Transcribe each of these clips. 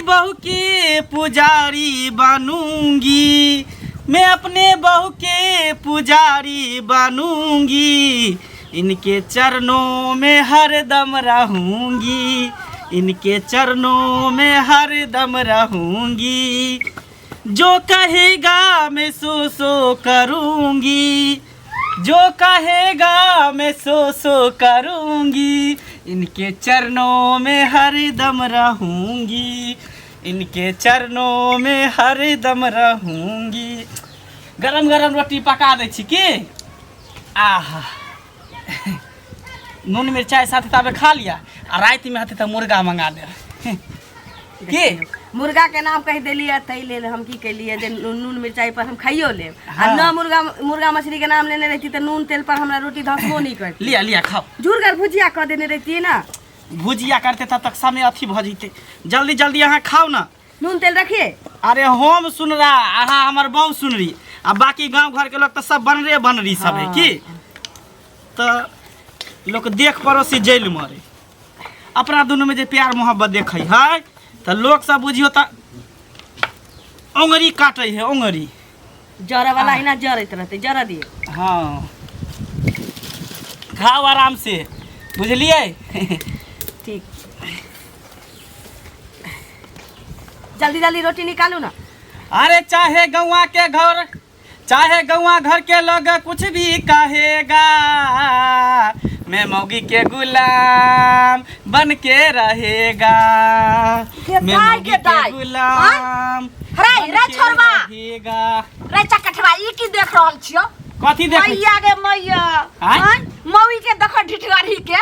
बहू के पुजारी बनूंगी, मैं अपने बहू के पुजारी बनूंगी, इनके चरणों में हर दम रहूंगी, इनके चरणों में हर दम रहूंगी, जो कहेगा मैं सो सो करूंगी, जो कहेगा मैं सो सो करूंगी, इनके चरणों में हर दम रहूंगी, इनके चरणों में हर दम रहूंगी। गरम गरम रोटी पका दै छी की। आहा, नून मिरचाइ साथे ताबे खा लिया आ रातिमे हेतै तऽ मुर्गा मंगा लेब की। मुर्गा के नाम कहि देलियै, ताहि लेल हम की केलियै जे नून मिरचाइ पर हम खाइयो लेब आ न मुर्गा मुर्गा मछली के नाम लेने रहिती तऽ नून तेल पर हमरा रोटी धसबो नहि करती। लिया लिया, खाओ। झुरगर भुजिया कऽ देने रहितियै ने। भुजिया करते तब तक समय अथी भऽ जैते। जल्दी जल्दी अहाँ खाओ ना। नून तेल रखिए। अरे हम सुन रहा, अहाँ हमर बहू सुन रही आ बाकी गांव घर के लोग तो सब बनरे बनरी सब है की। तो लोग देख पड़ोसी जेल मरे, अपना दुनू में जे प्यार मोहब्बत देखै है तो लोग सब बुझियो त ओंगरी काटे है ओंगरी। जरे वाला हिना जरैत रहते, जरा दिए। हाँ खाओ आराम से, बुझलिए? ठीक, जल्दी जल्दी रोटी निकालू ना। अरे चाहे गौआ के घर, चाहे गौआ घर के लोग कुछ भी कहेगा, मैं मौगी के गुलाम बन के रहेगा, के मैं दाई मौगी के के दाई। गुलाम रे बन रे के छोड़वा। रहेगा। रे चकठवा, ई की देख रहल छियो? कथी देख? मैया गे मैया। आँय? आँय? मौगी के देख ढिठगरही के,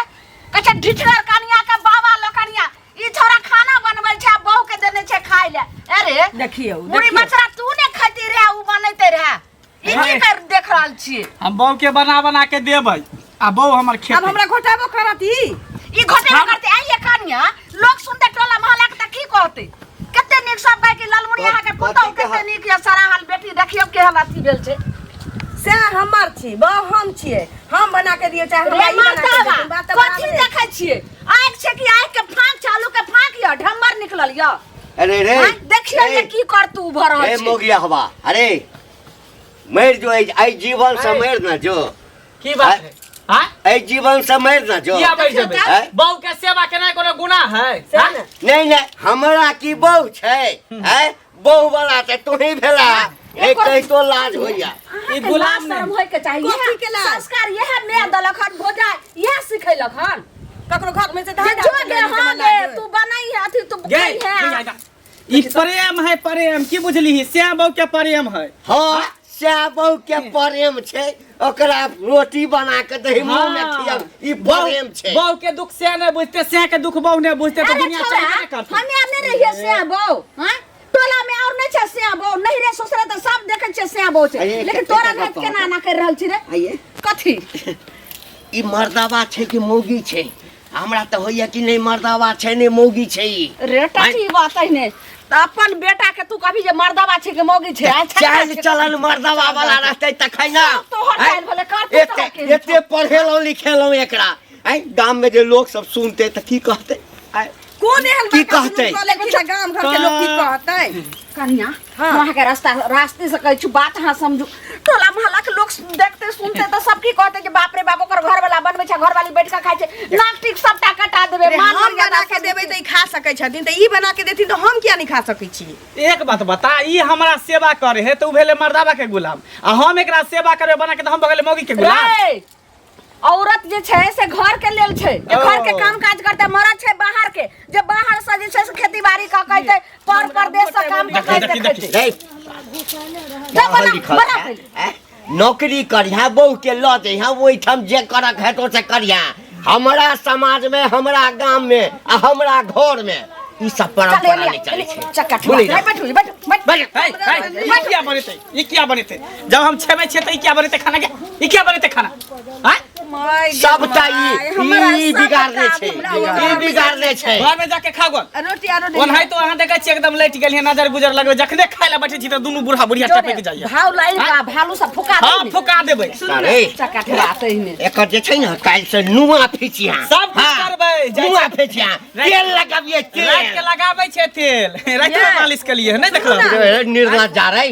कहै छै ढिठगर कनिया के बाबा लोकनिया। ई छोरा खाना बनबै छै आ बहू के देने छै खाय ले। अरे देखियौ, मुड़ी देखियौ। मछरा तू ने खैती रहे, उ बनैते रहे। ई की अरे। कर देख रहल छी? हम बहू के बना बना के देबै आ बहू हमर खेतै। अब हमरा घोटाबो करत ई। ई घोटेबे हम- करतै। आइए कनिया, लोग सुनते टोला मोहल्ला के त की कहतै? कते नीक सब कहै कि ललमुनिया अहाँ के पुतहु कथी के कते नीक या सराहल बेटी, देखियौ केहन अथी भेल छै। से हमर छी, बहू हम छियै, हम बना के दियौ चाहे हमरा रे ई बना के मर्दावा, देथिन, बात तऽ कथी बराबरे। देखै छियै? आँखि छै कि आँखि के फाँक छै? आलू के फाँक यऽ, ढम्बर निकलल यऽ। अरे रे। आँय, देखियौ ए, जे की करतू भऽ रहल ए छै। मोगिया हवा, अरे मरि जो एहि जीवन से, मरि न जो। की बात है? हाँ? एहि जीवन से मरि न जो। किया मरि जेबै? आँय? बहू के सेवा केनाइ कोनो गुनाह है? सएह हाँ? ने। नहीं नहीं, हमरा की बहू छै? आँय? बहू वाला तऽ तोही भेला, एक कहितो लाज होइया। ई गुलाम शर्म नहि होय के चाही। कथी इएह के लाज? संस्कार इएह मैं देलक हन, भोजा इएह सिखेलक हन। ककरो घर में से जे धान जो गे, हाँ गे, तू बनाई है अथी, तू गे, खाई है। गे, गे। ई प्रेम है प्रेम, की बुझली? श्याम बहू के प्रेम है। हाँ, श्याम बहू के प्रेम छै, ओकरा रोटी बना के दही मुंह में खियाब, ई प्रेम छै। बहू के दुख से नहीं बुझते, से के दुख बहू नहीं बुझते, तो अरे दुनिया छोरा, चलबे नहीं करते। हमे आर नहीं रहिए सिया बहू, हाँ? टोला में और नहीं छै सिया बहू, नहीं रे ससुरा तऽ सब देखै छै सिया बहू छै। अये, लेकिन कते तोरा टका घर पाओ? केना एना करि रहल छी रे? आइए। कथी? ई मर्दावा छै कि मौगी छै? हमरा तऽ होइया कि नहि मर्दावा छै नहि मौगी छै ई। रे टटी बात ने तऽ अपन बेटा के तू कभी जे मर्दावा छै कि मौगी छै, आ छै चालि छै। चलन मर्दावा वाला रहतै तखन ना। सब तोहर आँय? चालि भेलै, करतै एते तोहर केहन एते पढ़ेलहुँ लिखेलहुँ एकरा, आँय, गाम में जे लोक सब सुनते तऽ की कहतै? आँय, कोन एहन की बड़का कहतै? जुलूम कऽ लेलखिन तऽ गाम घर के लोक की कहतै? कन्या, हम अहाँके रास्ता रास्ते से कहै छी, बात अहाँ समझू। टोला मोहल्ला के लोक देखते सुनते तऽ सब की कहते जे बाप रे बाप, ओकर घर वाला बनबै छै, घर वाली बैठ के खाइ छै, नाक टीक सबटा कटा देबै। रे, मान हम मर्यादा बना के सब देबै तऽ ई खा सकै छथिन, तऽ ई बना के देथिन तऽ हम किया नहि खा सकै छी? एक बात बता, ई हमरा सेवा करे है तऽ उ भेलै मर्दाबा के गुलाम, आ हम एकरा सेवा करबै बना के तऽ हम भऽ गेलै मौगी के गुलाम। रे, औरत जे छै से घर के लेल छै, जे घर के काम काज करते। मरद छै बाहर के, जे बाहर से जे छै से खेती बाड़ी कऽ के अइतै, पर परदेश से काम कऽ के देखी, अइतै। देखी। रे, जा, बना, पढ़ल लिखल बना है, पहिले। ऐं? नौकरी करिहा, बहू के लऽ जइहा ओहिठाम, जे करक हेतौ से करिहा। हमरा समाज में, हमरा गाम में आ हमरा घर में ई सब चल, परंपरा एलिया, नहीं चलै एलिया, छै। चक्का ठुआ। बुझली ना? बैठू, बैठू, बैठू। बैठ। है, है, ई किया बनेतै? ई किया बनेतै? जब हम छेबै छियै तऽ ई किया बनेतै खाना के? ई किया बनेतै खाना? आँय? माय गे सबटा माय, ई हमरा ई सबटा बिगाड़ने छै, हमरा ई बिगाड़ने छै। घर में जाके खाओ गन। रोटी आरो दे। ओनाहितो अहाँ देखै छियै एकदम लटि गेलियै, नजर गुजर लगबै, जखने खाय लए बैठै छी तऽ दुनू बूढ़ा बुढ़िया टपकि जाइए। भाव लाइन का भालू सब फुका हाँ, फुका देबै। अरे चकाठवा तहिने एकर जे छै ने काल्हि से नुआ फिचिया। सब कुछ करबै, जाइ नुआ छै। फिचिया, तेल लगाबिए, तेल राति के लगाबै छै तेल, राति में मालिश केलियै, नहि देखलहुँ? निर्लज जा रे,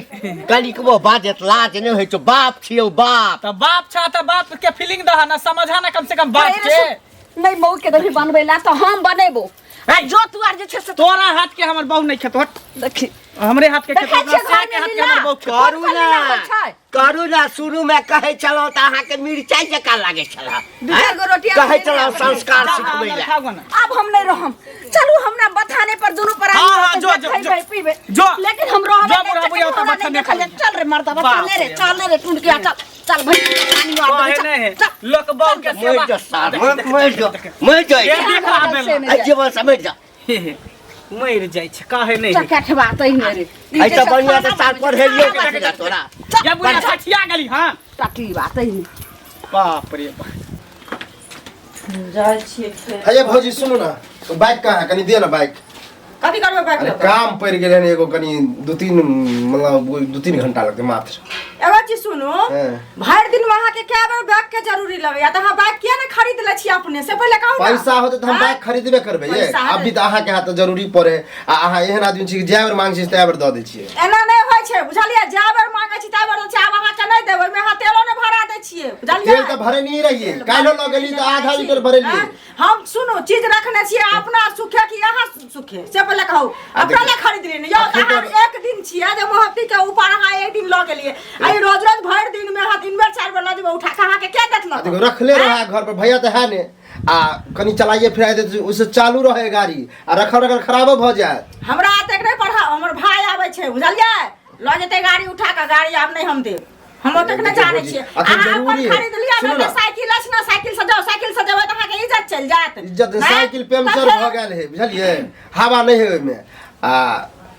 कनिकबो बाजत लाज नहि होइ छौ, बाप छियौ बाप। तऽ बाप छह तऽ बाप के फीलिंग दह ना, समझा ना कम से कम बाप के। नहीं मऊ के दही बनबै ला तऽ हम बनेबो, आ जो तू आर जे छै से तोरा हाथ के हमर बहू नहीं खेतो, हट। देखी हमरे हाथ के देखै खेतो, छियै अपना सार के घरमे हाथ के लीला। हमर बहू खेतो। करू कोन ना, लीला होइ छै? करू ना, शुरू में कहै छलहुँ तऽ अहाँके मिरचाइ जकाँ लागै छल। दू चारि गो रोटी आरो कहै दे छलहुँ देबै। संस्कार जा, सिखबै अन्दर लए। खाओ ना। अब हम नहीं रहम, चलू हमरा बथाने पर दुनू प्राणी हाँ, हाँ, रहतै, जो, जो, खैबै, जो। पीबै। जो। लेकिन हम रहबै जो नहि, बुढ़ा बुढ़िया हमरा ओतऽ नहि बथाने देखल पर। चल रे मर्दबा, बाप चल रे, रे। चल रे टुनकिया, चल चल भाई, पानी आर कहे देबै, नहीं है। चल, चल। लोक बहू के मरि सेवा जा सार, मरि जा, मरि जा। देख, देख, आबे से नहि एहि जीवन से मरि जा। मरि जाइ छै, कहे नहीं है। चकाठवा तहिने रे। ई एहि जे तऽ छै बढ़िआँ खाना तऽ सार बनबै छै, पढ़ेलियो खाना कथी लए तोरा? या बुढ़िया सठिया गेली। हाँ टटीबा तहिने। बाप रे बाप। जाइ छियै खेत। अरे भौजी सुनू ना, बाइक कहाँ है? कनी दिअ ना बाइक। कथी करबै बाइक अरे लऽ कऽ? काम पड़ि गेलै हन एगो, कनी दू तीन मतलब 2-3 घंटा लगतै मात्र। एगो चीज सुनू, हाँ। भरि दिन में अहाँके कए बेर बाइक के जरूरी लगैया, तऽ अहाँ बाइक किया ने खरीद लै छी अपने से, पहिले कहू ना। पैसा होतै तऽ हम हाँ? बाइक खरीदबे करबै ये। पैसा अभी तऽ अहाँके हाथ जरूरी पड़े, आ अहाँ एहन आदमी छी कि जए बेर मांगै छी तए बेर दऽ दै छियै। एना नहि होइ छै, बुझलियै? जए बेर मांगै छी तए बेर दै छियै, आब अहाँके नहि देबै, ओहिमे अहाँ तेलो नहि भरा दै छियै, बुझलियै? तेल तऽ भरे नहीं रहियै, काल्हिो लऽ गेली तऽ आधा लीटर भरेलियै। आँय? हम सुनू, चीज रखने छियै अपना सुखे कि अहाँ सुखे, से पहिले कहू। आ अपना देखियौ। लए खरीद लेने यौ, तऽ अखन अहाँ एक दिन छियै जे मोहब्बती के ऊपर अहाँ एक दिन लऽ गेलियै, आ ई रोज रोज भरि दिन में अहाँ 3 बेर 4 बेर लऽ जेबै उठा कऽ, अहाँके के देत लऽ आ देखियौ, रखले रहा घर पर भैया तऽ है ने, आ कनी चलाइए फिराइ देत, ओहिसँ चालू रहे गाड़ी, आ रखल रखल खराबो भऽ जायत। हमरा एतेक नहि पढ़ा, हमर भाय आबै छै, बुझलियै? लऽ जेतै गाड़ी उठा कऽ, गाड़ी आब नहि हम देब, हम ओतेक नहि जानै छियै। अखन अहाँ अपन जरूरी है। खरीद लिअ सुनू ने, ना। साइकिल अछि ने, साइकिल से जाउ, साइकिल से जेबै तऽ अहाँके इज्जत चलि जायत। इज्जत आँय? साइकिल पंचर तऽ फेर भऽ गेल है, बुझलियै? हवा नहि है ओहिमे, आ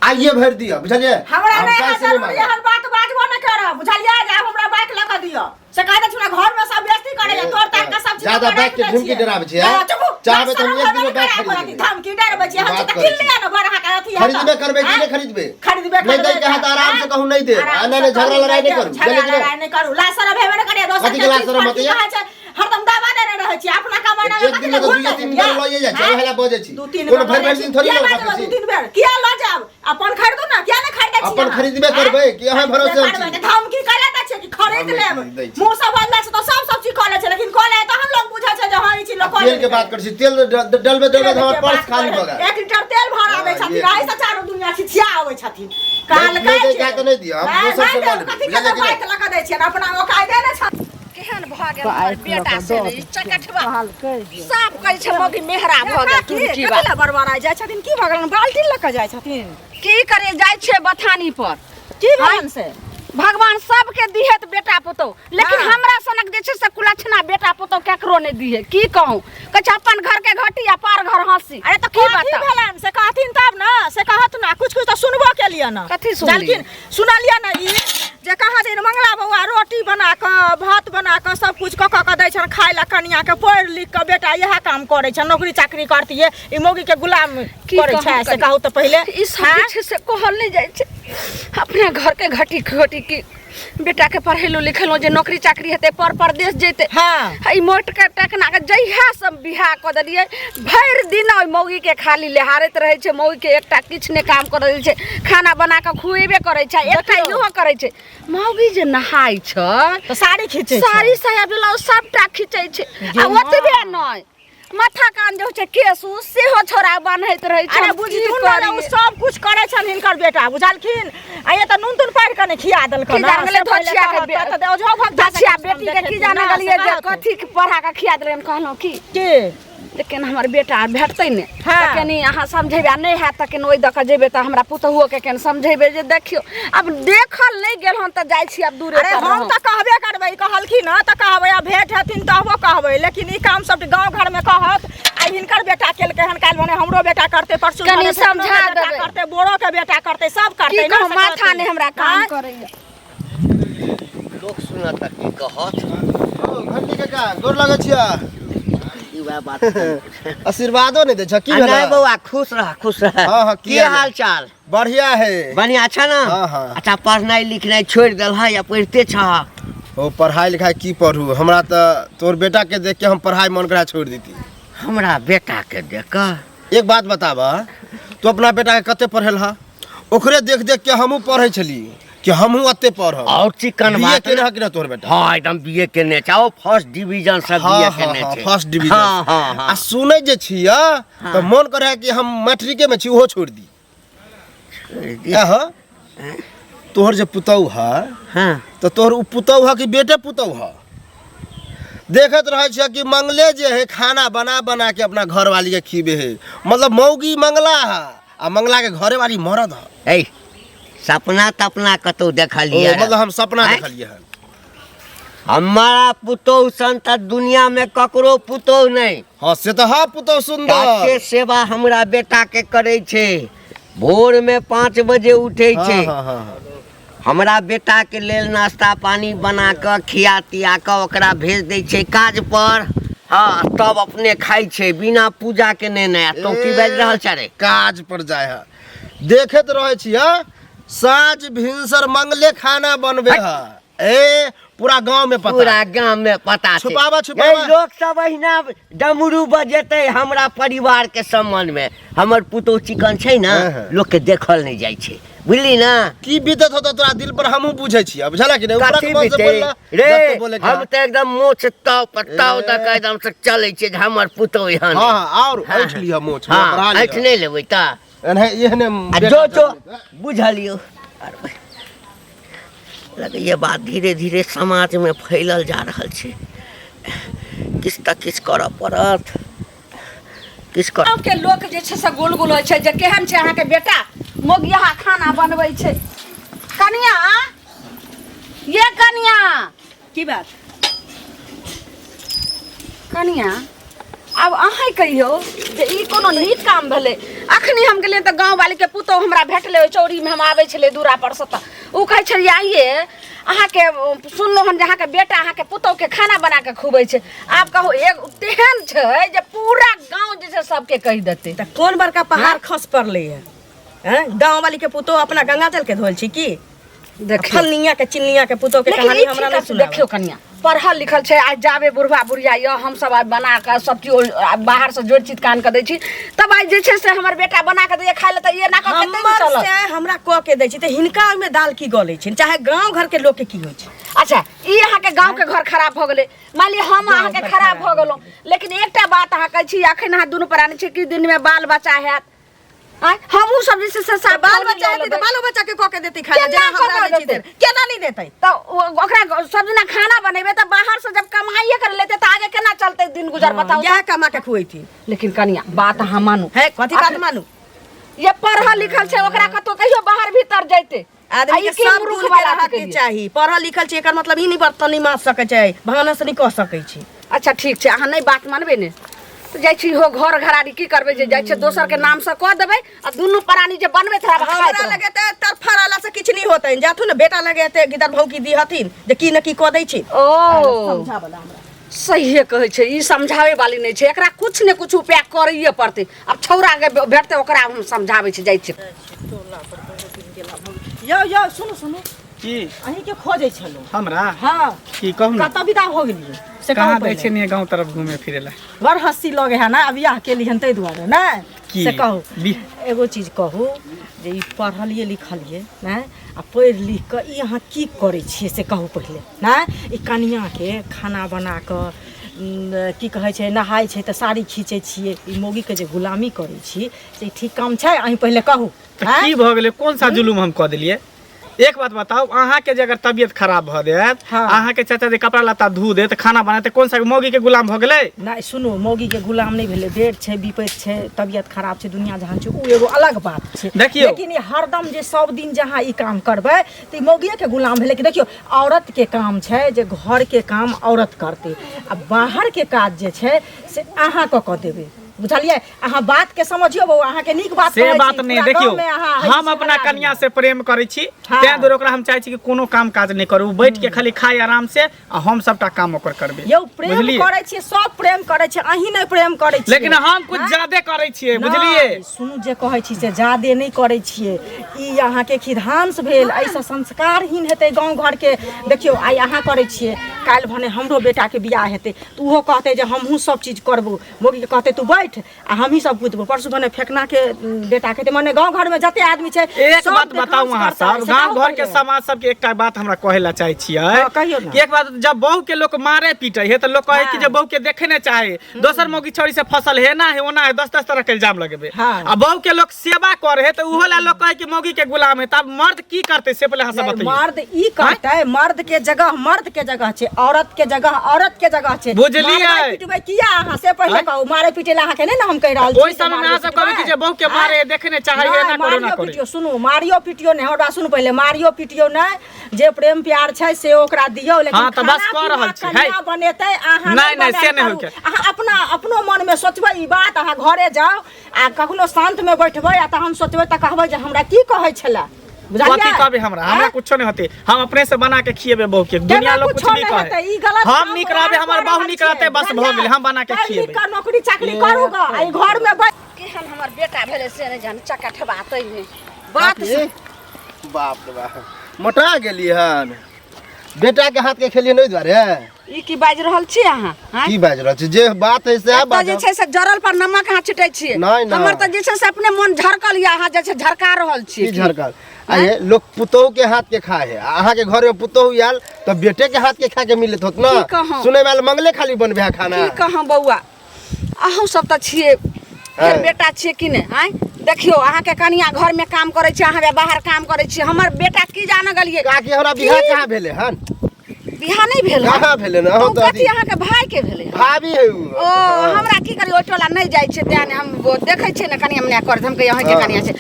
आइए भरि दिअ, बुझलियै? हमरा हम नहि काल्हि है से नहि जरूरी, मांगब। एहन बात बाजबो नहि करब, बुझलियै? जे आब हमरा बाइक लऽ कऽ दिअ से कहि दै छी, हमरा घरमे सब बेइज्जती करैया, तोड़ ताड़ कऽ सब चीज ज्यादा कऽ बाइक के राखि दै धमकी छियै। डराबै छियै, हँ, चुपू। चाहबै तऽ हम शरम एक दिन मे होबे बाइक नहि खरीद करत, लेबै। धमकी डरबै छियै, हम बात तऽ करै किन छी। लिअ ने, बड़ अहाँके अथी हैत। खरीदबे करबै कि नहि आँय? खरीदबे? खरीदबे नहि करबै। दै के है तऽ आराम से कहू नहि देब। आराम आ नहि से नहि, झगड़ा कहू लड़ाई नहि देब, करू, झगड़ा बुझलियै कि नहि? लड़ाई नहि करू, लाज शरम हेबे नहि करैया, दोसर कथी के के लाज चीज शरम पर की होतै? कहै छै, हरदम दावा देने रहै छी, अपना कमाना एक दिन मे तऽ दुइये तीन बेर लइए जाइ छै, ओहे लए बजै छी। दू तीन कोनो बेर भरि लऽ भरि दिन थोड़ी जाइ छी। लऽ किया सकै लऽ छी? दू तीन बेर किया लऽ जायब? अपन खरीदू ने, किया नहि खरीदै छी अपन अहाँ? खरीदबे करबै कि अहाँ भरोसे खरीदबे छी? करबै, धमकी करे दै छै कि खरीद हम नहि लेब। खरीदै छी। मुँह से बजला छै तऽ सब सब चीज कऽ लै छै, लेकिन कऽ लै तहन लोग बुझै छै जे हँ ई चीज लोग कऽ तेल के लेलकै। बात करै छी, तेल डलबे डलबे तेल हमर के पर्स बात खाली करै। भऽ गेल। 1 लीटर तेल भरा दै हँ, छथिन, ये एहि से चारू दुनिया छिछिया आबै छथिन। काल नहि दै के है तऽ नहि दिअ, हम नहि, दोसर से नहि लऽ देब, लेबै, कथी बुझलियै के कि नहि? बाइक लऽ कऽ दै छियनि, अपना ओकायदे नहि छथिन। केहन भऽ गेल हमर बेटा से रे, ई चकठवा साफ करै छै, मौगी मेहरा भऽ गेल की टुनकी कथी बा। लए बड़बड़ाइ जाइ छथिन? की भऽ गेलनि? बाल्टीन लऽ कऽ जाइ छथिन? की करे जाइ छै बथानी पर। की भेलनि से? भगवान सबके दिहे तऽ बेटा पुतोह, लेकिन हाँ। हमरा सनक जे छै से कुलक्षणा बेटा पुतोह केकरो नहि दिहे। की कहूँ, कहै छै अपन घर के घटी आ पार घर हंसी। अरे तऽ की कथी बताउ? भेलनि से कहथिन तब ने, से कहत ने, कुछ कुछ तऽ सुनबो केलियै ने। कथी सुनलियै? जानलखिन, सुनलियै ने ई जे कहाँ छै मंगला बौआ रोटी बना कऽ भात बना कऽ सब कुछ कऽ कऽ के दै छनि खाय लए कनिया के, पढ़ि लिख कऽ बेटा इएह काम करै छनि, नौकरी चाकरी करतियै, ई मौगी के गुलाम की करै कहू छै से कनी? कहू तऽ पहिले। ई सब जे छै से कहल नहि जाइ छै। अपना घर के घटी घटी की बेटा के पढ़ेलहुँ लिखेलहुँ जे नौकरी चाकरी हेतै, पर परदेश जेतै। हाँ। ई मोट के टकना के जहिया सब बियाह कऽ देलियै, भरि दिन ओहि मौगी के खाली लेहारैत रहै छै, मौगी के एकटा किछु नहि काम करऽ दै छै, खाना बना कऽ खुएबे करै छै, एकटा इहो करै छै। मौगी जे नहाय छै तऽ साड़ी खींचै छै, साड़ी साया ब्लाउज सबटा खींचै छै, आ ओतबे नहि, माथा कान जे होइ छै केश उ सेहो छोड़ा बान्हैत रहै छै। अरे हम की बुझथुन ने, ओ करियै? सब कुछ करै छनि हिनकर बेटा, बुझलखिन? आ ये तऽ नून तून पारि कऽ नहि खिया देलकनि। की जाने गेलै धोछिया के धोछिया बेटी के, की जाने गेलियै जे कथी के पढ़ा कऽ खिया देलकनि। कहलहुँ की की लेकिन हमर बेटा आर भेटतै ने हाँ। तऽ कनि अहाँ समझेबै, आ नहि हैत तऽ कनि ओहि दऽ कऽ जेबै तऽ हमरा पुतहुओके कनि समझेबै जे देखियौ आब देखल नहि गेल हन तऽ जाइ छी आब दूरे अरे पर हम रहब। तऽ कहबे करबै, ई कहलखिन हँ तऽ कहबै, आ भेंट हेथिन तबो कहबै, लेकिन ई काम सब गाँव घरमे कहत आ हिनकर बेटा केलकै हन, काल्हि भने हमरो बेटा करतै, परसू कनि भने फेकनो समझा के बेटा देबै। करतै, बोरो के बेटा करतै, सब की करतै। कहू, माथा नहि हमरा काम करैया। लोक सुनत तऽ की कहत? ओ, घंटी काका गोर लगै छियै। ई वएह बात। आशीर्वादो नहि दै छ की आ भेलै? नहि बौआ, खुश रह, खुश रह। हाँ, हाँ, की किया नहि? हाल चाल? बढ़िया है। बढ़िया छ ना? हाँ, हाँ। अच्छा, पढ़नाइ लिखनाइ छोड़ि देलह या पढ़िते छह? ओ पढ़ाई लिखाई की पढ़ू, हमरा तऽ तोर बेटा के देख के हम पढ़ाई मन करा छोड़ देती। हमरा बेटा के देख कऽ? एक बात बताब, तू अपना बेटा के कते पढ़ेल हा? ओकरे देख देख के हमहूँ पढ़े छली कि हमहूँ अते पढ़ब। और चिकन बीए बात केने हा कि ना तोहर बेटा? हाँ, एकदम बीए केने छै, ओ फर्स्ट डिवीजन से हाँ, बीए हाँ, केने हाँ, छै। First division. हाँ हाँ हाँ आ सुनै जे छियै तऽ मन करे कि हम मैट्रिके में छी, ओहो छोड़ दी। एह, तोहर जे पुतहु है, तऽ तोहर ओ पुतहु है कि बेटे पुतहु है? देखैत रहै छियै कि मंगले जे है खाना बना बना के अपना घरवाली के खिबे है, मतलब मौगी मंगला है आ मंगला के घरे वाली मरद है। ए, सपना तपना कतौ देखलियै? ओ, मतलब हम सपना आँय? देखलियै हन। हमारा पुतोहु सन तऽ दुनिया में ककरो पुतोहु नहि। हाँ से तऽ हाँ, पुतहु सुन्दर। काके सेवा हमरा बेटा के करै छै, भोर में 5 बजे उठै हाँ, छै। हाँ, हाँ, हाँ। हमरा बेटा के लेल नाश्ता पानी बना कऽ खिया तिया कऽ ओकरा भेज दै छै काज पर। हाँ, तब अपने खाइ छै बिना पूजा के। नहि नहि, तू की बाजि रहल छ रे? काज पर जाय है, देखैत रहै छियै साँझ भिनसर मंगले खाना बनबे है। ए पूरा गांव में पता पूरा है। गांव में पता छै। छुपावा, छुपावा। ए, लोक सब अहिना डमरू बजेतै हमरा परिवार के संबंध में। हमर पुतोह चिकन छै ने, हाँ, हाँ। लोक के देखल नहि जाइ छै, बुझली ना? की बीतत होता तोरा दिल पर हमहूँ बुझै छियै, बुझला कि नहि? ऊपरक कथी मन से बीते बोलला, रे? जते बोले के हम है। तऽ एकदम मोछ ताव पर ताव दऽ कऽ एकदम से चलै छियै जे हमर पुतोह एहन। हाँ हाँ, और हाँ, ऐठ लिह मोछ। हाँ, बढ़ा लिह। ऐठ नहि लेबै तऽ एनहे एहने आ बेटा जो जो जन्म। बुझलियौ। अरे लगैए बात धीरे धीरे समाजमे फैलल जा रहल छै। किछु तऽ किछु करऽ पड़त, किछु कर। गाँवके लोक जे छै से गोल गोल होइ छै जे केहन छै अहाँके बेटा, मोगियाहा खाना बनबै छै। कनिया, ये कनिया। की बात? कनिया, आब अहाँ कहियौ जे ई कोनो नीक काम भेलै? अखनी हम गेलियै तऽ गाँववालीके पुतोहु हमरा भेटलै ओहि चौरीमे। हम आबै छलियै दूरा पर से तऽ ओ कहै छलियै, आइये अहाँके सुनलहुँ हन जे अहाँके बेटा अहाँके पुतोहुके खाना बना कऽ खुबै छै। आब कहू, एक तेहन छै जे पूरा गाँव जे छै सबके कहि देतै। तऽ कोन बड़का पहाड़ खस पड़लै है? हैं, गाँव वाली के पुतोह अपना गंगा जल के धोल छी की? देखियौ, फलनिया के चिलनिया के पुतोह के लेकिन कहानी ई हमरा ठीक नहीं अछि। सुनाबे। देखियौ कनिया, पढ़ल लिखल छै। आइ जाबे बुढ़बा बुढ़िया यऽ, हमसब आइ बना कऽ सब चीज बाहरसँ जोड़ि चितकान कऽ दै छी, तब आइ जे छै से हमर बेटा बना कऽ दैए खाइ लए, तऽ एना कऽ कते दिन हमर चलत? से हमरा कऽ के दै छी तऽ हिनका ओहिमे दाल की गलै छै, चाहे गाँव घर के लोक के की होइ छै? अच्छा, ई अहाँके गाँव के घर खराब भऽ गेलै, मान लिअ हम अहाँके घर खराब खराब भऽ गेलहुँ, लेकिन एकटा बात अहाँ कहै छी, अखन अहाँ दुनू प्राणी छी कि दिनमे बाल बच्चा हैत? आँय, हमहूँ सब जे छै से तऽ बाल साफ बच्चा हेतै तऽ बालो बच्चा के कऽ के देतै खाय लए, केना जेना कऽ हमरा के दै छी देतै? केना नहि देतै? तऽ ओकरा सब दिना खाना बनेबै तऽ बाहर से जब कमाइए कर लेतै तऽ आगे केना चलतै दिन गुजर, बताउ? इएह कमा के खुएथिन। लेकिन कनिया, बात अहाँ मानू। है, कथी बात मानू? ये पढ़ल लिखल छै, ओकरा कतौ कहियो बाहर भीतर जैते आदमी आ ई के की सब मूर्ख गुण के वाला रहके कहियै? चाही। पढ़ल लिखल छै एकर मतलब ई नहि बर्तन नहि माज सकै छै, भानस नहि कऽ सकै छै। अच्छा ठीक छै, अहाँ नहि बात मानबै ने तऽ जाइ छी हो घर घरारी की करबै, जे जाइ छै दोसर के नाम से कऽ देबै आ दुनू प्राणी जे बनबैत रहब खाइत हमरा रहब। लगे तऽ तरफड़ आला से किछु नहि होतनि, जाथुन ने बेटा लगे एते गिदर भौकी दी हथिन जे की ने की कऽ दै छी। ओ सहिए कहै छै, ई समझाबै वाली नहि छै, एकरा कुछ ने कुछ उपाय करैए पड़तै। आब छौड़ा के भेटतै ओकरा हम समझाबै छी, जाइ छी। यौ यौ, सुनू सुनू। की? अहीं के खोजै छलहुँ। हमरा? हाँ। की कहू ने। कतऽ विदा भऽ गेलियै से कहू कहाँ जाइ पहिले। छियै ने गाँव तरफ घूमे फिरे ला। बड़ हँसी लगे है ना, बियाह केली हन ताहि दुआरे ने। की? से कहू। एगो चीज कहू जे ई पढ़लियै लिखलियै नहि आ पढ़ि लिख कऽ ई अहाँ की करै छियै से कहू पहिले। नहि, ई कनिआँके खाना बना कऽ की कहै छै, नहाय छै तऽ साड़ी खींचै छियै, ई मौगीके जे गुलामी करै छी से ई ठीक काम छै? अहीं पहिले कहू। तऽ आँय? की भऽ गेलै? कोन सा जुलुम हम कऽ देलियै? एक बात बताउ, अहाँके जे अगर तबियत खराब भऽ जायत, अहाँके चाचा जे कपड़ा लत्ता धो देत, खाना बनाते, कोन सा मौगी के गुलाम भऽ गेलै? नहि सुनू, मौगीके गुलाम नहि भेलै। बेर छै, विपैत छै, तबियत खराब छै, दुनिया जहान छै, ओ एगो अलग बात छै। देखियौ। लेकिन ई हरदम जे सब दिन जहाँ ई काम करबै तऽ ई मौगिएके गुलाम भेलै कि? देखियौ, औरतके काम छै जे घरके काम औरत करतै आ बाहरके काज जे छै से अहाँ कऽ कऽ देबै। बुझलियै अहाँ बात के समझियौ बौआ अहाँके नीक बात से कहै छी, बात नहीं पूरा देखियौ गाँवमे अहाँ हइ हम छी अपना हरामी। कन्या से प्रेम करै छी हाँ। तें दुआरे ओकरा हम चाहै छी कि कोनो काम काज नहि करू बैठ के खाली खाय आराम से आ हम सबटा काम ओकर करबै यौ प्रेम बुझलियै करै छियै सब प्रेम करै छै अहीं नहि प्रेम करै छियै लेकिन हम कुछ ज्यादे करै छियै बुझलियै नहि, सुनू जे कहै छी से जादे नहि करै छियै ई अहाँके खिधांश भेल एहिसँ संस्कारहीन हेतै गाँव घरके देखियौ आइ अहाँ करै छियै काल्हि भने हमरो बेटाके बियाह हेतै तऽ ओहो कहतै जे हमहूँ सब चीज करबो मौगीके कहतै तू बैठ आ हमही सब गुथबो परसू भने फेकनाके बेटाके हेतै मने गाँव घरमे जते आदमी छै एक सब बात बताउ देखांस अहाँ करतै, सब से गाँव कहू घर के पहिले। समाज सबके एकटा बात हमरा कहै लए चाहै छियै हाँ, कहियौ ने। कि एक बात जब बहू के लोक मारे पीटे है तऽ लोक कहै कि हाँ। जे बहू के देखे नहि चाहे दोसर मौगी छौड़ी से फसल हे ना हे ओना हे दस दस तरह के इल्जाम लगेबे हाँ। आ बहू के लोक सेवा करे है तऽ उहो ला लोक कहै कि मौगी के गुलाम है तब मर्द की करतै से पहिले अहाँ सब नहीं, बतैयौ मर्द ई कहतै मर्द के जगह मर्द के जगह छै औरत के जगह औरत के जगह छै बुझलियै? मारबै पिटबै किया अहाँ से पहिले आँय? कहू मारे पीटे ला अहाँके नहि ने हम कहि रहल छी ओहि जे समय में मारबै अहाँ सब कहबै कि पिटबै। जे बहू के मारे देखे नहि चाहे नहि, एना करो ना मारियो करे पिटियो सुनू मारियो पिटियो नहि हमरा सुनू पहिले मारियो पिटियो नहि जे प्रेम प्यार छै से ओकरा दियौ लेकिन हाँ, तऽ बस खाना कऽ रहल पीना छी, है। कन्या बनेतै अहाँ नहि, नहि, से बनायल नहि करू। होइके। अहाँ अपना अपनो मनमे सोचबै ई बात अहाँ घरे जाउ आ कखनो शान्तमे बैठबै आ तहन सोचबै तऽ कहबै जे हमरा की कहै छलै कथी बुझलियै कहबै हमरा हमरा आँय? कुछो नहीं होते हम अपने से बना के खिएबे बहू के दुनिया केना लोग कुछ कुछो भी नहि कहे हेतै, ई गलत हम काम नीक रहबे अहाँ हमर कऽ बहू रहल नीक छियै, रहते बस भऽ बुझलियै? गेलै हम बना के पढ़ि लिख खिएबे कऽ नौकरी चाकरी करू गऽ आ ई घरमे बैठ केहन हमर बेटा भेलै से नहि जान चकठबा तैमे बात काकी, बाप रे बाप मोटा गेली हन बेटा के हाथ के खेलिए नहीं दुआरे ई की बाजि रहल छी अहाँ आँय? की बाजि रहल छी जे बात है सएह एतऽ जे बाजब छै से जरल पर नमक अहाँ छिटै छियै नहि, नहि। हमर तऽ जे छै से अपने मन झरकल यऽ अहाँ जे छै झरका रहल छियै की झरकल आ ये लोग पुतोहु के हाथ के खाए है आ अहाँ के घर में पुतोहु आयल तऽ बेटे के हाथ के खा के मिलत होत ना की कहूँ? सुनै में आयल मंगले खाली बनबे है खाना की कहूँ बौआ अहूँ सब तऽ छियै फेर हँ। बेटा छियै कि नहि आँय देखियौ अहाँके कनिया घरमे काम करै छै अहाँ बाहर काम करै छियै हमर बेटा की जान गेलियै काकी हमरा बियाह कहाँ भेलै हन बियाह नहि भेल हन? कहाँ भेलै ने अहूँ तऽ तऽ कथी अहाँके भाय के भेलै हन? भाभी है उ ओ हमरा की करी ओहि टोला नहि जाइ छियै तेँ नहि हम ओ देखै छियै ने कनिया मनिया करैत हम कहियै अहाँके हँ। कनिया छै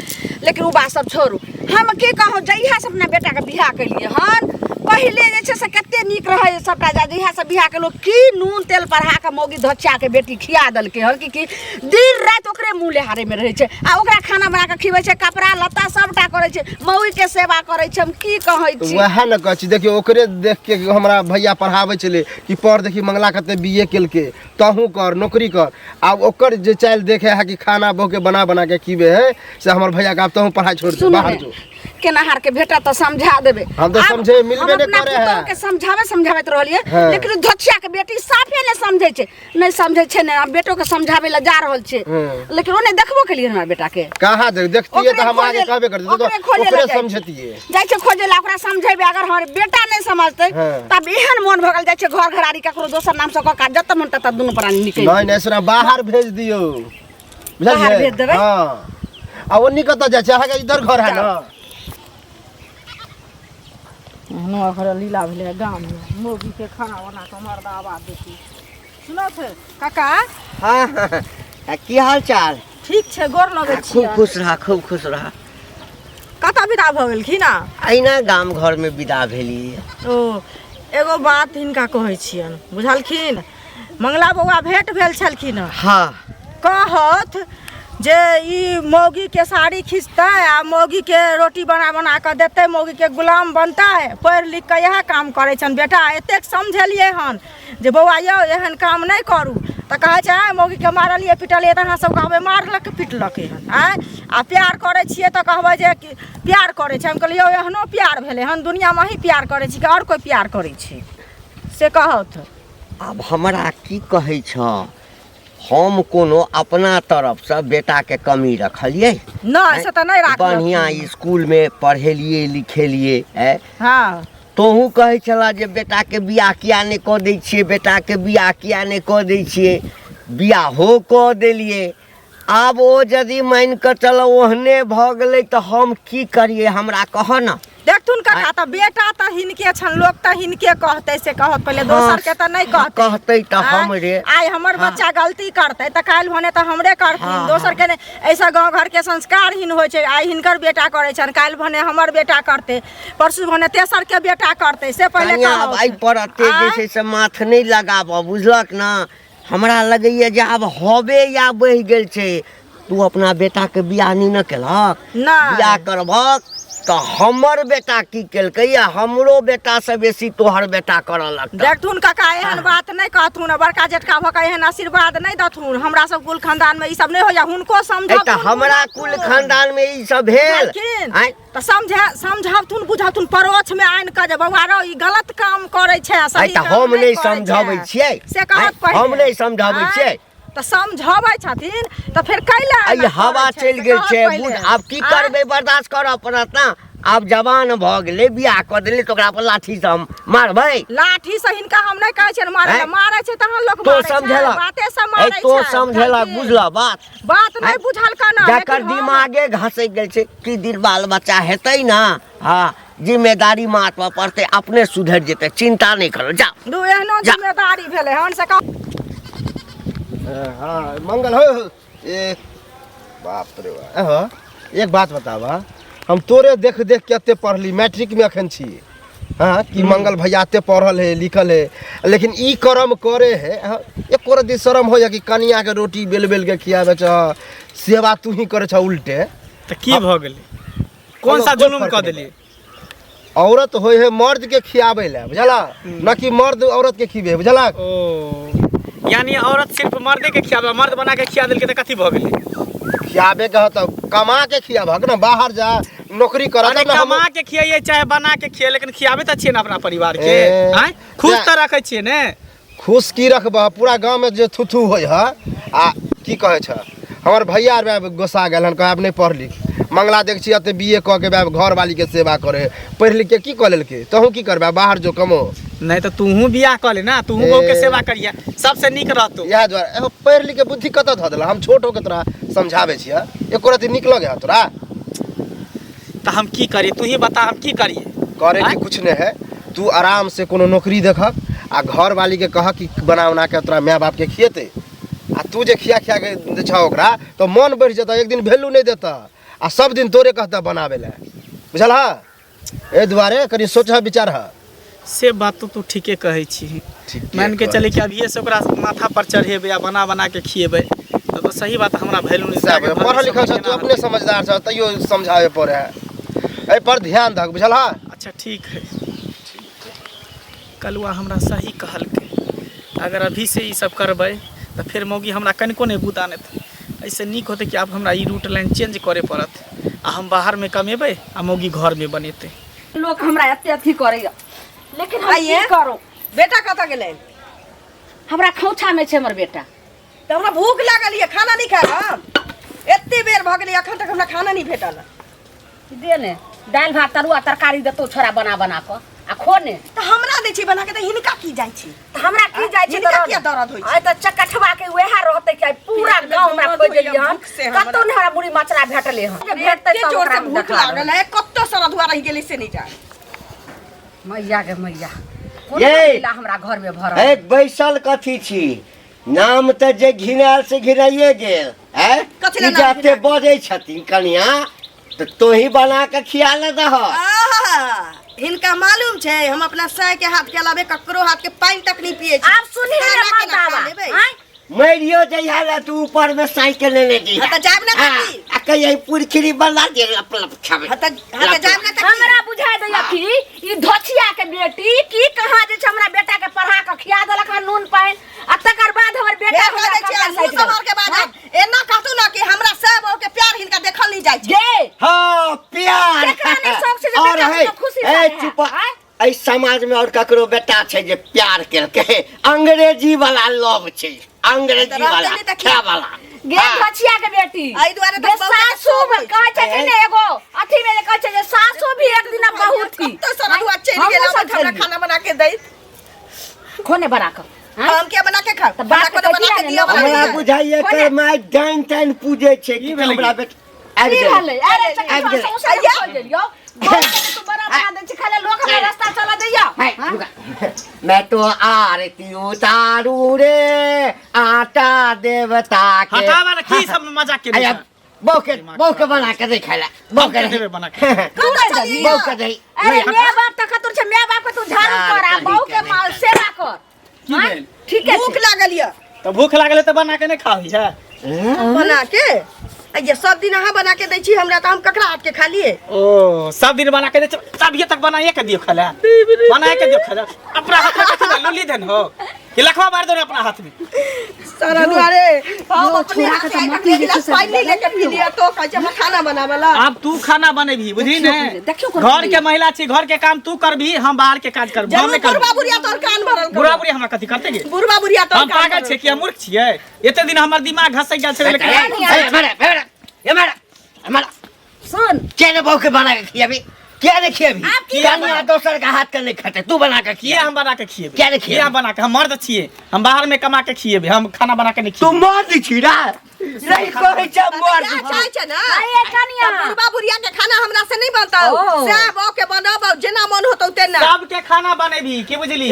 लेकिन ओ बात सब छोड़ू हम की कहूँ जहिया से अपना बेटाके बियाह केलियै हन पहिले जे छै से कते नीक रहै सबटा जहिया से बियाह केलहुँ की नून तेल पढ़ा कऽ मौगी धोचिया के बेटी खिया देलकै हन कि की दिन राति ओकरे मुँह लेहारे मे रहै छै आ ओकरा खाना बना कऽ खिबै छै कपड़ा लत्ता सबटा करै छै मौगी के सेवा करै छै हम की कहै तऽ छी वएह ने कहै छी देखियौ ओकरे देख के हमरा भैया पढ़ाबै छलै कि पढ़ देखी मंगला कते बी ए केलकै तहूँ कर नौकरी कर आब ओकर जे चालि देखे है कि खाना बहुके बना बना के खिबे है से हमर भैया के आब तहूँ पढ़ाइ छोड़ दे सुनू बाहर ने, जो केनहार के भेटत तऽ समझा देबै हम तऽ आब समझे मिलबे हम नहि अपना करै है। पुतोहु के समझाबै समझाबैत रहलियै हाँ। लेकिन उ धोछिया के बेटी साफे नहि समझै छै नहि समझै छै नहि आब बेटो के समझाबै लए जा रहल छै हाँ। लेकिन ओ नहि देखबो केलियै हमरा बेटा के कहाँ देख देखतियै ओकरे तऽ हम आगे खोजे- कहबे करतियै ओकरे खोजे लए ओकरे जाइ छै। समझतियै जाइ छै खोजे लए ओकरा समझेबै अगर हमर बेटा नहि समझतै हाँ। तब एहन मोन भऽ गेल जाइ छै घर घरारी ककरो दोसर नाम से कऽ कऽ जतऽ मन ततऽ दुनू प्राणी निकलि नहि नहि सुना बाहर भेज दियौ बाहर बुझलियै भेज देबै? हँ आ ओन्नी कतऽ जाइ छै अहाँके इधर घर है ने एहनो अखर लीला भेलै गाममे मौगीके खाना बना कऽ मर्दा आवाज देती सुनऽ छै काका हाँ हाँ, की हाल चाल ठीक छै गोर लगै खूब छियै खुश रहा खूब खुश रहा कतऽ विदा भऽ गेलखिन आ अहिना गाम घरमे विदा भेली ओ एगो बात हिनका कहै छियनि बुझलखिन मंगला बौआ भेंट भेल छलखिन हँ हाँ कहत जे ई मौगीके साड़ी खींचतै आ मौगीके रोटी बना बना कऽ देतै मौगीके गुलाम बनतै पढ़ि लिख कऽ इएह काम करै छनि बेटा एतेक समझेलियै हन जे बौआ यौ एहन काम नहि करू तऽ कहै छै आँय मौगीके मारलियै पिटलियै तऽ अहाँ सब कहबै मारलक पिटलक एहन आँय आ प्यार करै छियै तऽ कहबै जे कि प्यार करै छै हम कहलियै यौ एहनो प्यार भेलै हन दुनिआँमे अहीं प्यार करै छी कि आओर कोइ प्यार करै छै से कहत आब हमरा की कहै छह हम कोनो अपना तरफसँ बेटाके कमी रखलियै नहि से तऽ नहि राखलखिन बढ़िआँ इसकुलमे पढ़ेलियै लिखेलियै आँय हँ तोहूँ कहै छलह जे बेटाके बियाह किया नहि कऽ दै छियै बेटाके बियाह किया नहि कऽ दै छियै बियाहो कऽ देलियै आब ओ यदि मानि कऽ चलऽ ओहने भऽ गेलै तऽ हम की करियै हमरा कहऽ ने देखथुन काका तऽ बेटा तऽ हिनके छनि लोक तऽ हिनके कहतै से कहत पहिले दोसर के तऽ नहि कहतै कहतै तऽ आँय? हमरे आइ हमर बच्चा गलती करतै तऽ काल्हि भने तऽ हमरे करथिन हाँ, दोसर के नहि एहिसँ गाँव घरके संस्कारहीन होइ छै आइ हिनकर बेटा करै छनि काल्हि भने हमर बेटा करतै परसू भने तेसर के बेटा करतै से पहिले कनिया आब कहत एहि पर एते जे आँय? छै से माथ नहि लगाबऽ बुझलक ने हमरा लगैए जे आब हवे या बहि गेल छै। तू अपना बेटाके बियाह नहि ने केलहक? नहि। बियाह करबहक तऽ हमर बेटा की केलकै या हमरो बेटासँ बेसी तोहर बेटा करऽ लगतह। देखथुन काका, एहन बात नहि कहथुन, बड़का जेठका भऽ कऽ एहन आशीर्वाद नहि देथुन। हमरा सब कुल खानदान में ई सब नहि होइया, हुनको ऐ समझब। तऽ हमरा कुल खानदान में ई सब भेल। आँय? तऽ समझा समझावथुन बुझावथुन परोक्ष में आनि कऽ जे बौआ रौ, ई गलत काम करै छै, आइ सही तऽ काम हम नहि करै छै। समझाबै छियै। से कहत आँय? पहिले। हम नहि समझाबै आँय? छियै। तऽ समझाबै छथिन तऽ फेर कैला आइ एना हवा करै छै? चलि से गेल कहत छै। पहिले। बुझ, आब की आँय? करबै, बर्दाश्त करऽ पड़त ने। आब जवान भऽ गेलै, बियाह कऽ देलै, तऽ ओकरा पर लाठीसँ हम मारबै? लाठी से हिनका हम नहि कहै छियनि मारै लए। आँय? मारै छै तहन लोक तो मारै छै, समझेलक बाते से ऐ मारै तो छै। समझेलक। बुझलखिन? बुझलह बात? बात नहि आँय? बुझल केना, जकर लेकिन हम- दिमागे घसकि गेल छै की दिन बाल बच्चा हेतै ने, हँ, जिम्मेदारी माथ पर पड़तै, अपने सुधरि जेतै, चिंता नहि करो, जा। दू एहनो जा। जिम्मेदारी भेलै हन से कह। हाँ मंगल हो, ए बाप रे बाप। हाँ, एक बात बताबा, हम तोरे देख देख के एते पढ़ली, मैट्रिक में अखन छी। हाँ कि मंगल भैया एते पढ़ल है लिखल है, लेकिन ई कर्म करे है। हाँ, एको रत्ती शर्म हो जा कि कनिया के रोटी बेल बेल के खियाबे छ, सेवा तू ही करे छ उल्टे। तऽ की भऽ गेलै? कौन सा कोई जुलुम फर्क कऽ नहीं। देलियै? औरत होय है मर्द के खियाबे ला, बुझला न कि मर्द औरत के खिबे, बुझला? ओ यानी औरत सिर्फ मर्दे के खियाबे, मर्द बना के खिया देलकै तऽ कथी भऽ गेलै? खियाबे के ह तऽ कमा के खियाबहक ने, बाहर जा नौकरी कर। अरे कमा के खियाइए चाहे बना के खियाइए, लेकिन खियाबे तऽ छियै ने अपना परिवार के। ए, आँय, खुश जा- तऽ रखै छियै ने। खुश की रखबह? पूरा गाँव में जे थुथू होइ ह आ की कहै छ, हमर भैया आर बाप गोसा गेल हन, कहै आब नहि पढ़ लिख। मंगला देख छी एते बी ए कऽ के बाप घरवाली के सेवा करे है, पढ़ि लिख के की कऽ लेलकै? तहूँ की करबै, बाहर जो कमो। नहि तऽ तूहू बियाह कऽ ले ना, तूहू बहू के ए। सेवा करिहे, सबसे नीक रहतौ। इएह दुआरे एगो पढ़ि लिख के बुद्धि कतऽ धऽ देलक? हम छोट होके तोरा समझाबै छियै, एको रत्ती नीक लगे है तोरा? तऽ हम की करियै, तू ही बता, हम की करियै? करे के आँय? कुछ नहीं है, तू आराम से कोनो नौकरी देखक आ घर वाली के कहक कि बना उना के तोरा माय बाप के खिएते। आ तू जे खिया खिया के दै छह ओकरा तऽ मन बढ़ि जेतऽ, एक दिन वैल्यू नहीं देतऽ आ सब दिन तोरे कहतऽ बनाबे लए, बुझल हा? एहि दुआरे कनि सोचह विचार ह। से बात तो तू ठीके कहै छी। ठीके मान के कहै। चले कि अभिये से ओकरा माथा पर चढ़ेबै आ बना बना के खिएबै तऽ सही बात, हमरा वैल्यू नहीं। सएह बुझ, पढ़ल लिखल छ तू, अपने समझदार छ, तैयो समझाबे पड़े है। एहि पर ध्यान दहक, बुझल हा? अच्छा ठीक है। कलुआ हमरा सही कहलकै, अगर अभी से ई सब करबै तऽ फेर मौगी हमरा कनिको नहि गुदा नेतै। एहिसँ नीक होतै कि आब हमरा ई रूट लाइन चेंज करे पड़त आ हम बाहरमे कमेबै आ मौगी घरमे बनेतै। लोक हमरा एते अथी करैया, लेकिन हम की आइये। करू? बेटा कतऽ गेलै? हमरा खोंछा में छै हमर बेटा। तऽ हमरा भूख लागल यऽ, खाना नहि खायब हम? एते बेर भऽ गेलै, एखन तक हमरा खाना नहि भेटल। दे ने दालि भात तरुआ तरकारी देतौ छोरा बना बना कऽ आ खो ने। तऽ हमरा दै छै बना के तऽ हिनका की जाइ छै? तऽ हमरा की जाइ छै? हिनका दरद किया दरद होइ छै? आइ तऽ चकठवा के वएह रहतै कि आइ पूरा पेटमे गाँव हमरा दर्द खोजि होइए देलियै हन, भूख से हमरा। कतौ ने हमरा मुड़ी मचरा भेटलै हन। जे भेटतै एते तब जोर ओकरा से हम भूख देखा लागल है, कतऽ सरधुआ रहि गेलै से नहि जान। देबै। मैया गे मैया, कोन ये। लीला हमरा घर में भरल। ए बैसल कथी छी? नाम तऽ जे घिनायल से घिनाइए गेल। आँय? कथी लए ई नाम जाते घिना गेल? बजै छथिन कनिया तऽ तोही बना कऽ खिया ले दह। आहा, हिनका मालूम छै हम अपना साय के हाथ के अलावे ककरो हाथ के पानि तक नहीं पिए छी। आब सुनी खाना रे केना खा मर्दावा, लेबै? आँय? मरियो जइहा ला तू ऊपर में साइकिल लेने जी। हाँ, तऽ जायब ना काकी। आ कहिया पूरी खीरी बना दे लप लप खाबे। हाँ तऽ जायब ना काकी। हमरा बुझाय दैया कि ई धोछिया के बेटी की कहाँ जे छै हमरा बेटा के पढ़ा के खिया देलक हन नून पानि, आ तकर बाद हमर बेटा फेर हमरा कह दै छियै, कपड़ा मुँह साटि सम्हार के देलक। बाजब। एना कहतू ना कि हमरा सब बहू के प्यार हिनका देखल नहीं जाइ छै। गे हाँ प्यार केकरा नहि शौक छै जे और बेटा है पुतोह खुशी ए से रहै, चुप। आँय? एहि समाज में और ककरो बेटा छै जे प्यार केलकै? अंग्रेजी वाला लव छै, अंग्रेजी तऽ रहतै वाला नहि तऽ की? खाय वाला। गे हाँ। धोछिया के बेटी, एहि दुआरे तऽ गे बहुते सासू शौक होइ छै। कहै छै कि ने एगो अथी में जे कहै छै जे सासू भी एक दिन बहू थी। कतऽ सरधुआ चलि हमहूँ गेल सब आबैत हमरा छलियै। खाना बना के दैत। खोने बना कऽ, आँय? हम किया बना के खाब? तऽ बाप हमरा कोनो के बना के कहिया दिअ ने वाला हमरा नहि। बुझाइए कोने? कर माय डाइन ताइन पूजे छै कि की भेलै? हमरा बेटा आबि की गेलै। भेलै? अरे आबि गेलै। सौंसे हम खोलि देलियौ। बौआ के तू बड़ा बना दै छी, खाली लोक हमरा रास्ता चलऽ दैया। है, हाँ? रुका। मैं तो आरती उतारू रे आटा देवता के। हटावा ने, की सब मजाक के? अरे बहू के बना के दे खाय ला, बहू के हम के देबै बना के? तू नहि देबही? बहू के दे। अरे my बाप तऽ कतौ छै, my बाप के तू झाड़ू कर आ बहू के सेवा कर। की हाँ? भेल? ठीके भूख छै। लागल यऽ। तऽ भूख लागल तऽ बना के नहि खाबी है बना के आ ये सब दिन अहाँ बना के दै छी हमरा तऽ हम ककरा हाथ के खा लिए ओ सब दिन बना के दे तभिए तक बनाइए के दियो खाला बनाए के दियो खाला अपना हाथ में कथी लुली देन हो कि लखवा मार दो ने अपना हाथ में सारा दुआरे हम यो, अपने छोरा हाथ के से तऽ आइ तक मती एक गिलास जे छै से पानि नहीं लेके पी लिया तो कहै छै हमरा खाना बनावेला आब तू खाना बनेबी बुझली ने देखियो कोना घर के महिला छी घर के काम तू करबी हम बाहर के काज करबी हम जरूर नहीं करबी बुढ़बा बुढ़िया तोर कान भरल बुढ़ा बुढ़ी हमरा कथी करते गे बुढ़बा बुढ़िया तोर हम कान पागल भरल छियै कि हम मूर्ख छियै एते दिन हमर दिमाग घसक गेल छै लेकिन सुन क्या ने बहू के बना के खियाबी क्या ने खियाबी आप की कनिया दोसर के हाथ के नहीं खाते तू बना के किया खिया हम बना के खिएबे किया नहि खिएबै? किया बना के हम मर्द छियै हम बाहर में कमा के खिएबे हम खाना बना के नहीं तू खिएबे मर दी छी रा नहीं कहै छै मर दी इएह चाहै छै ने अरे कनिया तऽ बुढ़बा बुढ़िया के खाना हमरा से नहीं बनतौ ओ। सएह बौ के बनबौ जेना मन होतौ तेना सबके खाना बनेबी की बुझली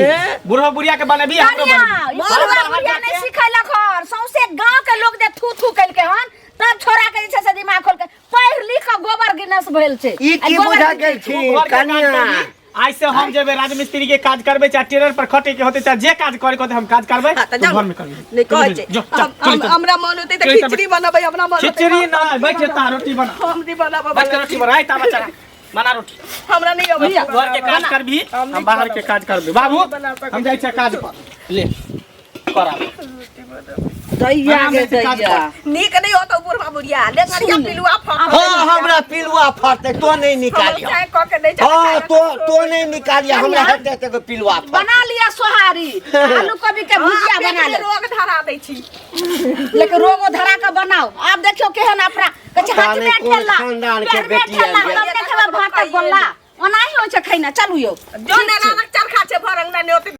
बुढ़ो बुढ़िया के बनेबी हमरो कनिया बनेबी ई बुढ़वा बुढ़िया नहि सिखेलक हन सौंसे गांव के लोग जे थू थू केलकै हन तब छोरा के जे छै से दिमाग खोल के पढ़ि लिख के गोबर गिनस भेल छै ई आ की गोबर बुझा गिनस गेल छी तू घर के काज कनिया करबी, आइ से हम जेबै राजमिस्त्री के काज करबै चाहे टेलर पर खटे के होतै चाहे जे काज करे के होतै हम काज करबै हाँ, तऽ तू जाउ। घर में करबी नहीं कहै छै जो चल, हम- चल, हम- चल। हमरा मन होतै तऽ चल, चल। खिचड़ी बनबै हमरा मन होतै खिचड़ी ना बैठ जेता रोटी बना हम नहीं बनाबऽ बैठ के रोटी बना आइ तावा चढ़ा बना रोटी हमरा नहीं अबैया घर के काज करबी हम बाहर के काज करबी बाबू हम जाइ छियै काज पर ले करा दैया आराम गे से काज दैया नीक नहीं होतौ बुढ़बा बुढ़िया लेंगरिया पिलुआ फट हाँ हमरा पिलुआ फटते तो नहीं निकालिया चाय कऽ के दै छै हाँ तो नहीं निकालिया हमरा हेतै तऽ पिलुआ फट बना लिया सोहारी आलू कोबी के भुजिया बना ले रोग धरा दै छी लेकिन रोगो धरा के बनाओ आब देखियो केहन अपना कहै छै पता हाथ नहि में कोन ठेला खानदान के पैर में बेटी ठेला आयल तब देखबै भातक गोल्ला ओनाही होइ छै खैना चलू यौ जो नेना चरखा छै भरंग ने ओते।